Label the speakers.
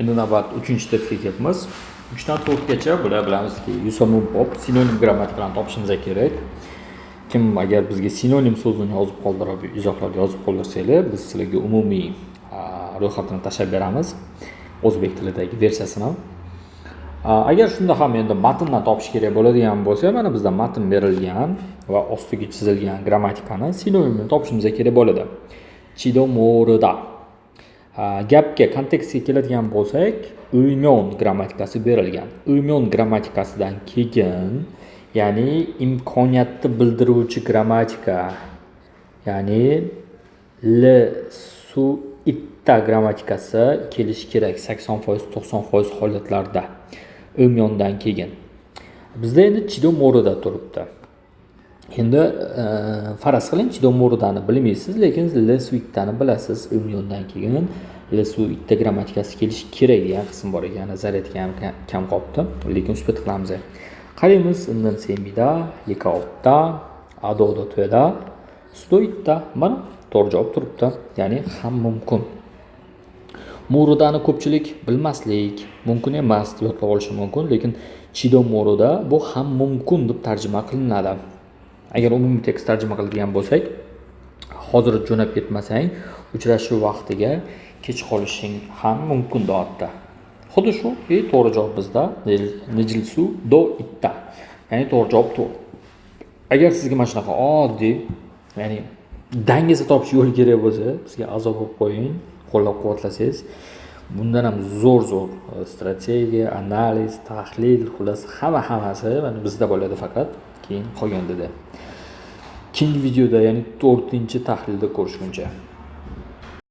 Speaker 1: Endi navbat uchinchi testga kelyapmiz. Uchdan to'rtgacha bular bilamizki, 유사 문법, sinonim grammatikalarni topishimiz kerak. Kim agar bizga sinonim so'zini yozib qoldirib, izohlarda yozib qoldirsanglar, biz sizlarga umumiy ro'yxatini tashlab beramiz, o'zbek tilidagi versiyasini. Agar shunda ham endi matndan topish kerak bo'ladigan bo'lsa, mana bizda matn berilgan va ostiga chizilgan grammatikani sinonimini topishimiz kerak bo'ladi. 지도 모르다. Gapga, kontekstga keladigan bo'lsak, 으면 grammatikasi berilgan. 으면 grammatikasidan keyin, ya'ni imkoniyatni bildiruvchi grammatika, ya'ni ል 수 있다 grammatikasi kelishi kerak 80%, 90% holatlarda 으면dan keyin. Bizda endi 지도 모르다 turibdi. Endi faraz qiling, 지도 모르다ni bilmaysiz, lekin ል 수 있다ni bilasiz. 으면dan keyin ል 수 있다 grammatikasi kelishi kerak degan qism bor ekan. Zaryadga ham kam qolibdi, lekin успеть qilamiz. Qaraymiz: 있는 셈이다, 리가 없다, 아도도 되다, 수도 있다. Mana, to'g'ri javob turibdi, ya'ni ham mumkin. 모르다ni ko'pchilik bilmaslik mumkin emas deb yodlab olishi mumkin, lekin 지도 모르다 bu ham mumkin deb tarjima qilinadi. Agar umumiy tekst tarjima qiladigan bo'lsak, hozir jo'nab ketmasang, uchrashuv vaqtiga kech qolishing ham mumkin deyapti. Xuddi shu. И to'g'ri javob bizda 늦을 수도 있다, ya'ni to'g'ri javob to'rt. Agar sizga mana shunaqa oddiy, ya'ni dangasa topish yo'li kerak bo'lsa, bizga a'zo bo'lib qo'ying, qo'llab quvvatlasangiz, bundan ham zo'r zo'r strategiya, analiz, tahlil, xullas, hamma hammasi mana bizda bo'ladi faqat. Keyin qolgandida keyingi videoda, ya'ni to'rtinchi tahlilda ko'rishguncha.